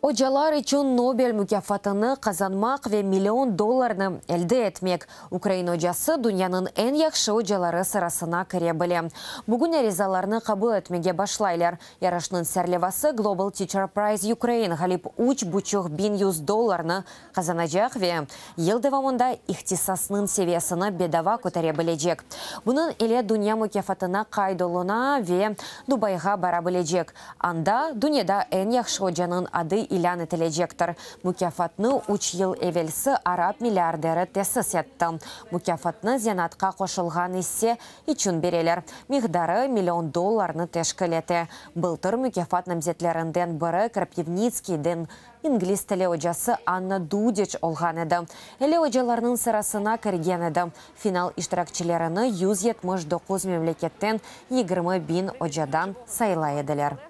Ocalar içün Nobel mukâfatını qazanmaq ve million dollarnı elde etmek, ukrain ocası dünyanıñ eñ yahşı ocaları sırasına kire bile. Bugün arizalarnı qabul etmege başlaylar. Yarışnıñ serlevası Global Teacher Prize Ukraine ğalip üç buçuq 1100 dollarnı qazanacaq ve yıl devamında ihtisasnıñ seviyesini bedava kötere bilecek. Bunıñ ile dünya mukâfatına qayd oluna ve Dubayğa bara bilecek. Anda dünyada eñ yahşı ocanıñ adı ilân etilecektir. Mukâfatnı üç yıl evelsi arap milliarderi tesis etti. Mukâfatnı zenaatqa qoşulğan isse içün bereler. Miqdarı million dollarnı teşkil ete. Bıltır mukâfat namzetlerinden biri Krapivnitskiyden ingliz tili ocası Anna Dudiç olğan edi. 50 ocalarnıñ sırasına kirgen edi. Final iştirakçilerini 179 memleketten 20 biñ ocadan saylay ediler.